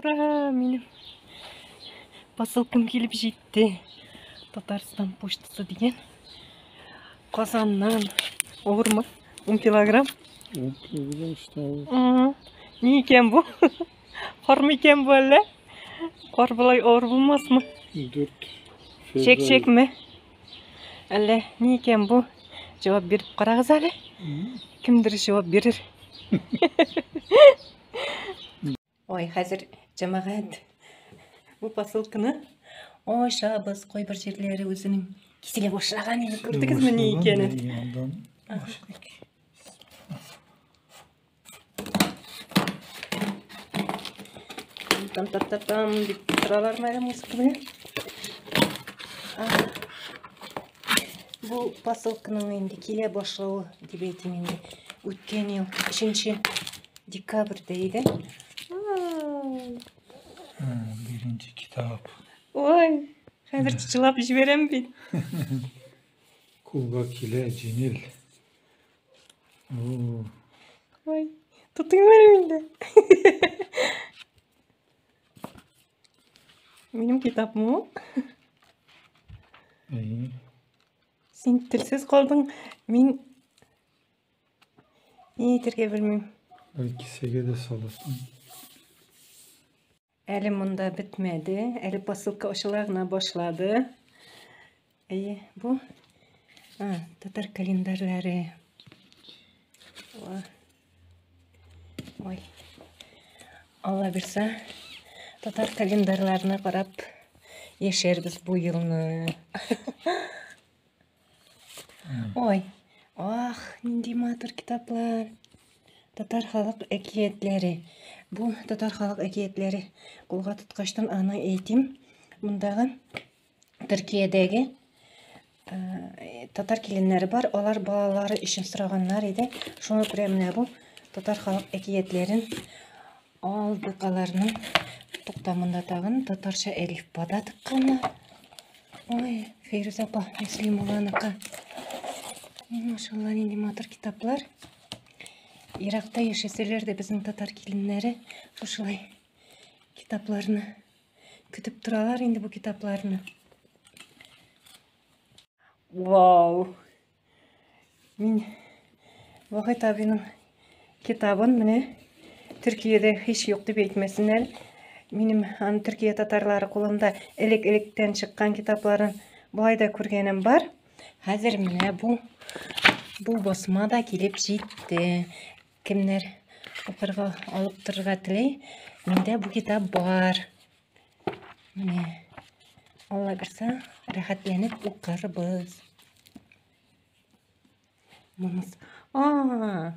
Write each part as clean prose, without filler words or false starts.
Ура, минем посылкам килеп җитте. Татарстан почтасы дигән. Казаннан. Авырмы? 10 килограмм. 10 килограмм işte авыр. Ни икән бу? Кар мы икән бу әллә? Кар болай авыр булмасмы? 4 Чәк-чәкме? Әллә ни икән бу? Җавап биреп карагыз әле. Кемдер җавап бирер. Ой, хәзер җәмәгать бу посылканы ашабыз. Кайбер җирләре үзенең киселә башлаган инде. Күрдегезме ни икәнен? Там там там там дип торалармы әле музыка белән? Бу посылканың инде килә башлавы дип әйтим инде. Үткән ел 3 декабрьдә иде. Беренче китап. Ой, хәзер чылап җибәрәм бит. Кулга килә җиңел. Ой, тотыйм әле инде. Минем китапмы ул? Әйе. Син телсез калдың. Мин ни әйтергә белмим. Бер кисәгә дә саласың. Әле монда бетмәде. Әле посылка ачыла гына башлады. Әйе, бу татар календарьлары. Ой. Алла бирсә, татар календарьларына карап яшәрбез бу елны. Ой, ах, нинди матур китаплар. Татар халык әкиятләре. Бу татар халык әкиятләре кулга тоткачтан аны әйтим. Мондагы Төркиядәге татар киленнәре бар, алар балалары өчен сораганнар иде. Шуңа күрә менә бу татар халык әкиятләрен алдык аларның. Тукта, монда тагын татарча әлифба да тыкканнар. Ой, Фәйрүзә апа Мөслимованыкы. Машалла, нинди матур китаплар. Еракта яшәсәләр дә безнең татар киленнәре шушылай китапларны көтеп торалар инде бу китапларны. Вау! Мин Вахит абиның китабын менә Төркиядә һич юк дип әйтмәсеннәр. Минем аны Төркия татарлары кулында элек-электән чыккан китапларын болай да күргәнем бар. Хәзер менә бу басма да килеп җитте. Кемнәр укырга алып торырга тели, миндә бу китап бар. Менә Алла бирсә, рәхәтләнеп укырбыз. Монысы. А,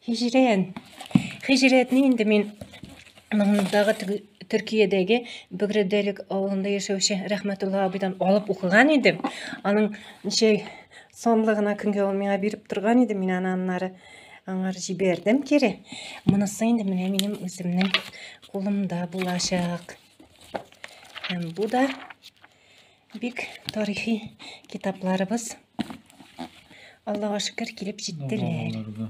Һиҗрән. Һиҗрәтне инде мин мондагы Төркиядәге Бөгредәлек авылында яшәүче Рәхмәтулла абыйдан алып укыган идем. Аның ничә санлы гына көнгә ул миңа биреп торган иде, мин аны аннары аңар җибәрдем кире. Монысы инде менә минем үземнең кулымда булачак. Һәм бу да бик тарихи китапларыбыз. Аллага шөкер, килеп җиттеләр.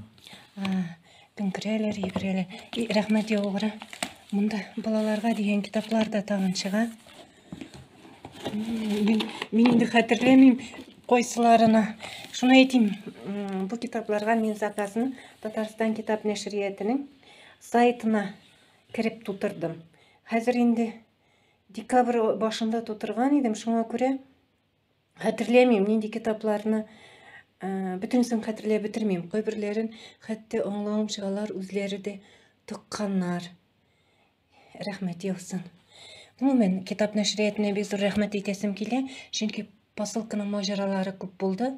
Түңкерәләр, йөгерәләр. И, рәхмәт яугыры. Монда балаларга дигән китаплар да тагын чыга. Мин инде хәтерләмим кайсыларына. Шуны әйтим, бу китапларга мин заказны Татарстан китап нәшриятының сайтына кереп тутырдым. Хәзер инде декабрь башында тутырган идем, шуңа күрә хәтерләмим нинди китапларны, бөтенесен хәтерләп бетермим. Кайберләрен хәтта аңлавымча алар үзләре дә тыкканнар. Рәхмәт яусын. Гомумән, китап нәшриятына бик зур рәхмәт әйтәсем килә, чөнки посылканың маҗаралары күп булды.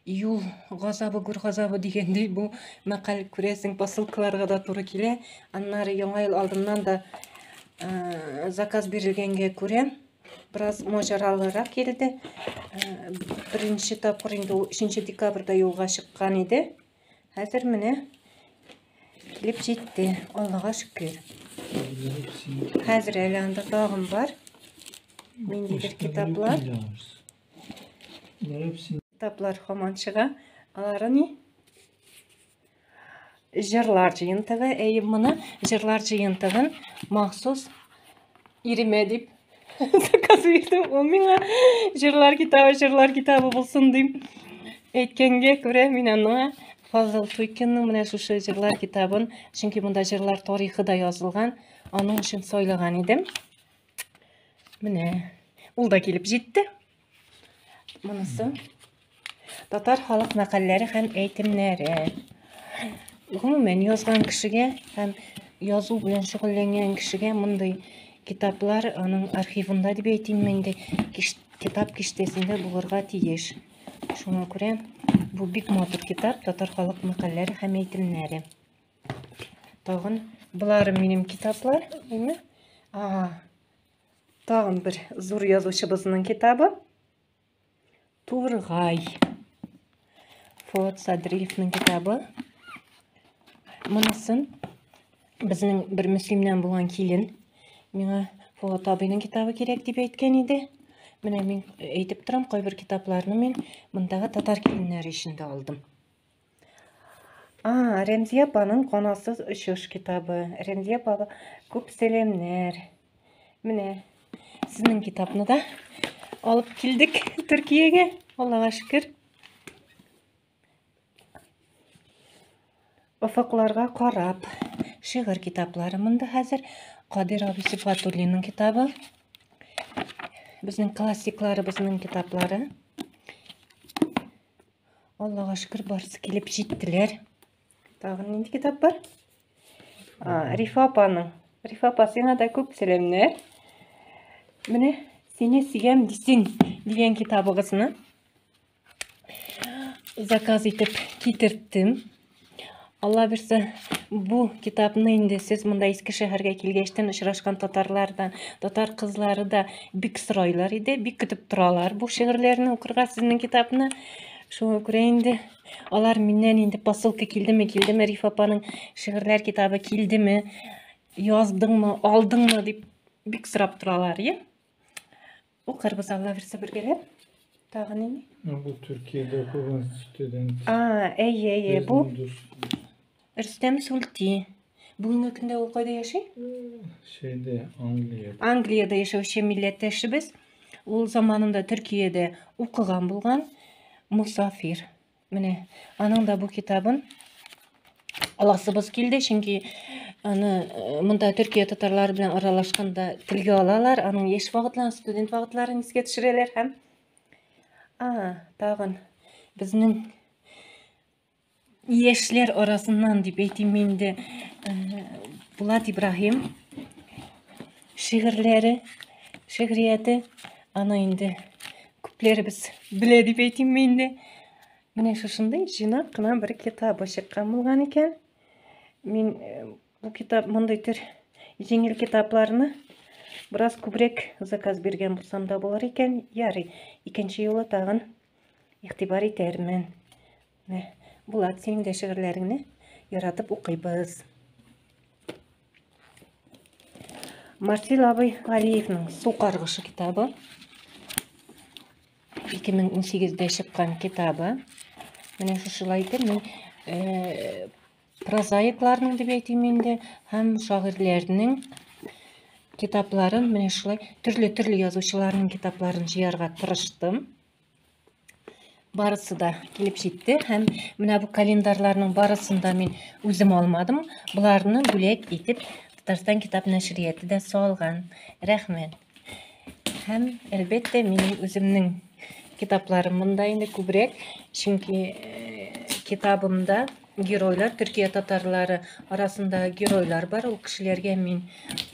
Юл газабы, гүр газабы дигәндәй, бу мәкаль күрәсең посылкаларга да туры килә. Аннары яңа ел алдыннан да заказ бирелгәнгә күрә бераз маҗаралырак килде. Беренче тапкыр инде ул 3 декабрьдә юлга чыккан иде. Хәзер менә килеп җитте, Аллага шөкер. Хәзер әле анда тагын бар. Ниндидер китаплар. Китаплар һаман чыга. Алары ни? Җырлар җыентыгы. Әйе, моны җырлар җыентыгын махсус иремә дип заказ бирдем. Ул миңа җырлар китабы, җырлар китабы булсын дип әйткәнгә күрә мин аңа Фазыл Туйкинның менә шушы җырлар китабын, чөнки монда җырлар тарихы да язылган, аның өчен сайлаган идем. Менә ул да килеп җитте. Монысы татар халык мәкальләре һәм әйтемнәре. Гомумән, язган кешегә һәм язу белән шөгыльләнгән кешегә мондый китаплар аның архивында дип әйтимме инде, китап киштәсендә булырга тиеш. Шуңа күрә бу бик матур китап, татар халык мәкальләре һәм әйтемнәре. Тагын болары минем китаплар, әйме? Ага. Тагын бер зур язучыбызның китабы. Тургай. Фуат Садриевның китабы. Монысын безнең бер Мөслимнән булган килен миңа Фуат абыйның китабы кирәк дип әйткән иде. Менә мин әйтеп торам, кайбер китапларны мин мондагы татар киленнәре өчен дә алдым. А, Рәмзия апаның Канатсыз очыш китабы. Рәмзия апа, күп сәламнәр. Менә сезнең китапны да алып килдек Төркиягә. Аллага шөкер. Офыкларга карап, шигырь китаплары монда хәзер. Кадир абый Сибгатуллинның китабы. Безнең классикларыбызның китаплары. Аллага шөкер, барысы килеп җиттеләр. Тагын нинди китап бар? А, Рифа апаның. Рифа апа, сиңа да күп сәламнәр. Менә сине сөям дисең дигән китабыгызны заказ итеп китерттем. Алла бирсә, бу китапны инде сез монда Иске шәһәргә килгәчтән очрашкан татарлардан, татар кызлары да бик сорайлар иде, бик көтеп торалар бу шигырьләрне укырга сезнең китапны. Шуңа күрә инде алар миннән инде посылка килдеме, килдеме, Риф апаның шигырьләр китабы килдеме, яздыңмы, алдыңмы дип бик сорап торалар, иә? Укырбыз Алла бирсә бергәләп. Тагын нинди? Бу Төркиядә укыган студент. А, әйе, әйе, бу Рөстәм Сүлти. Бүгенге көндә ул кайда яши? Шәйдә, Англиядә. Англиядә яшәүче милләттәшебез. Ул заманында Төркиядә укыган булган мусафир. Менә аның да бу китабын аласыбыз килде, чөнки аны э, монда Төркия татарлары белән аралашканда телгә алалар, аның яшь вакытларын, студент вакытларын искә төшерәләр һәм а, тагын безнең яшьләр арасыннан дип әйтим инде, э, Булат Ибраһим шигырьләре, шигърияте аны инде күпләребез белә дип әйтим инде. Менә шушындый җыйнак кына бер китабы чыккан булган икән. Мин э, бу китап мондый төр җиңел китапларны бераз күбрәк заказ биргән булсам да булыр икән. Ярый, икенче юлы тагын игътибар итәрмен. Менә, Булат, синең дә шигырьләреңне яратып укыйбыз. Марсил абый Галиевның Су каргышы китабы. 2018-дә чыккан китабы. Менә шушылай итеп мин э, прозаикларның дип әйтим инде һәм шагыйрьләрнең китапларын менә шулай төрле-төрле язучыларның китапларын җыярга тырыштым. Барысы да килеп җитте һәм менә бу календарьларның барысын да мин үзем алмадым. Боларны бүләк итеп Татарстан китап нәшрияты да салган. Рәхмәт. Һәм әлбәттә минем үземнең китапларым монда инде күбрәк, чөнки э, китабымда геройлар, Төркия татарлары арасында геройлар бар. Ул кешеләргә мин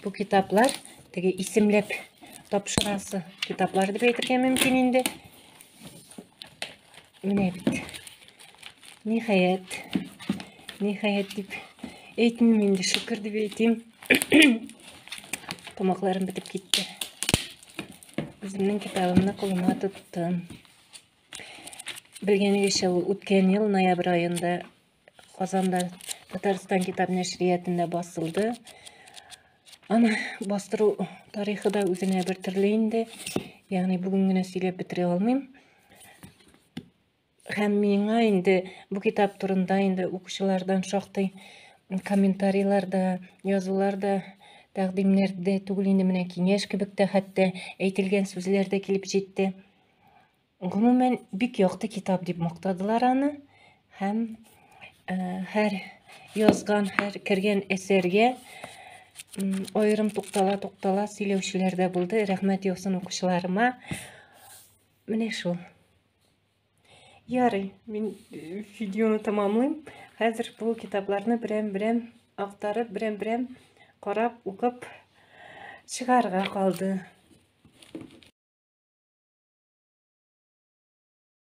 бу китаплар теге исемләп тапшырасы китаплар дип әйтергә мөмкин инде. Менә бит. Ниһаять. Ниһаять дип әйтмим инде, шөкер дип әйтим. Тамакларым бетеп китте. Үземнең китабымны кулыма тоттым. Белгәнегезчә, ул үткән ел ноябрь аенда Казанда Татарстан китап нәшриятында басылды. Аны бастыру тарихы да үзенә бер төрле инде. Ягъни бүген генә сөйләп бетерә алмыйм. Һәм миңа инде бу китап турында инде укучылардан шактый комментарийлар да, язулар да, тәкъдимнәр дә түгел инде, менә киңәш кебек тә хәтта әйтелгән сүзләр дә килеп җитте. Гомумән, бик якты китап дип мактадылар аны. Һәм һәр язган, һәр кергән әсәргә аерым туктала-туктала сөйләүчеләр дә булды. Рәхмәт яусын укучыларыма. Менә шул. Ярый, мин видеоны тәмамлыйм. Хәзер бу китапларны берәм-берәм актарып, берәм-берәм карап, укып чыгарга калды.